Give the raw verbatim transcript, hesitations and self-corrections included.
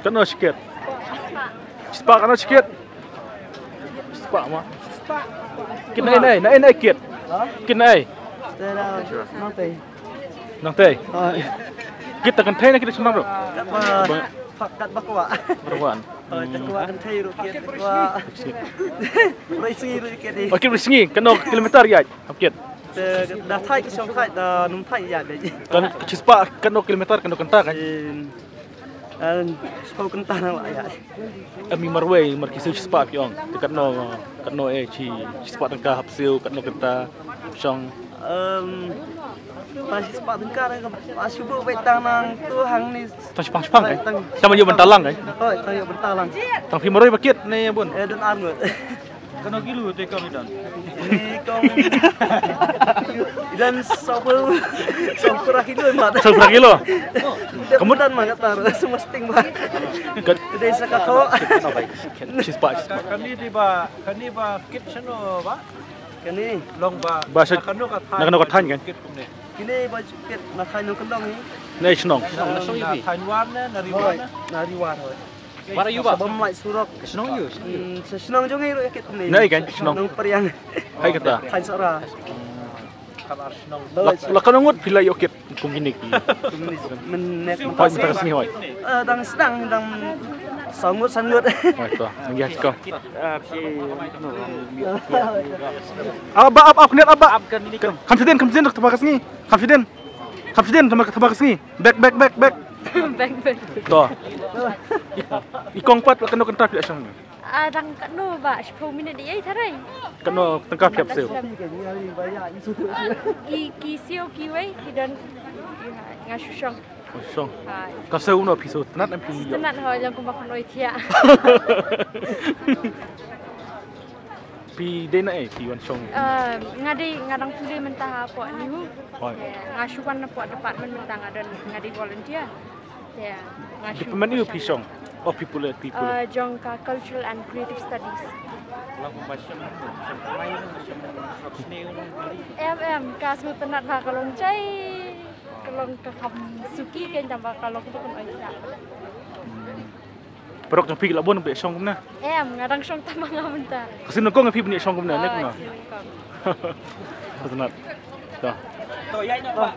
Katno shi kit? Shispah, katno shi kit? Shispah mo. Kit na ei, na ei, na ei, na ei kit? Kit na ei? Te da, nang tei. Nang tei? Kit tang kynthei ne kit shnong ruh? Katba, katba kwah. Katba kwah. Katba kynthei ruh kit, katba briew sngi ruh kit. Oh, kit briew sngi, katno kilometer ïaid hap kit? Te da thait ki shong thait, da nym thait ïaid. Kan shispah katno kilometer, katno kynta kan? Em, shiphew kynta nang lah ïaid. Em, i marwei, mar ki siew shispah phi ong. Te katno, katno eh, shi, shispah tyngka hap siew, katno kynta hap shong? Em, ba shispah tyngka nang ka, ba shu buh beit tang nangtu hangne. Tang shipang shipang kan? Tang ïoh bynta lang kan? Hooid, tang ïoh bynta lang. Tang phi marwei ba kit ne bun? Eh, don ar ngut. Katno kilo te kong i don? Ni kong i don sawphew, sawphew kilo mat. Sawphew kilo? Ka mut don ma kata ruh, semua sting ba. Ka dei sa ka kho. Shispah, shispah. Kane dei ba, kane ba kit shano ba? Kane. Long ba. Ba sa, na kano ka thaiñ kan? Kit kumne. Kine ba kit na thaiñ Nongkyndong hi. Na shnong. Na thaiñ War ne, na Ri War ne? Na Ri War hooid. War aïu ba? Sa bym lait surok. Shnong aïu? Hmm, sa shnong jong ngi ruh ïa kit kumne. Na ei kan shnong? Nongpyriang. Hai kata. Thaiñ Sohra. Kaba ar shnong. La, la katno ngut phi la ïoh kit kum kine ki? Kum kine. Mynne mynta ka sngi hooid. Eh, dang sdang, dang saw ngut, san ngut. Hooid to, ngi ïa ko. Ah, ba, ap, ap, kane, ap, ba. Confident, confident, kata ka sngi. Confident. Confident, tama, tama ka sngi. Back, back, back, back. Back, back. To. I, i kong pat, katno kynta phi la shong? Ah, dang katno ba, shiphew minit ïa i tharai. Katno tyngka phi hap siew? I, ki siew kiwei, ki don, nga shu shong. Oh, shong. Hai. Ka siew no phi siew tynnat em phi ïoh? Tynnat hooid, long kumba kynoi thiah. Phi dei na ei, phi wan shong? Eh, nga dei, nga dang pule mynta hapoh NEHU. Hooid. Nga shu wan hapoh department mynta nga don, nga dei volunteer. Te nga shu. Department aïu phi shong? Oh, phi pule, phi pule. Eh, jong ka Cultural and Creative Studies. Em, em, ka shu tynnat ba ka long jai. Ka long ka kham suki kein tang ba ka long ba kynoi thiah. Paralok jong phi ki la bun ban ïa shong kumne? Em, nga dang shong tang ma nga mynta. Ka sien nyngkong phi ban ïa shong kumne ne kumne? Ah, sien nyngkong. Ka sngewtynnat. To. To ïa ïa ba.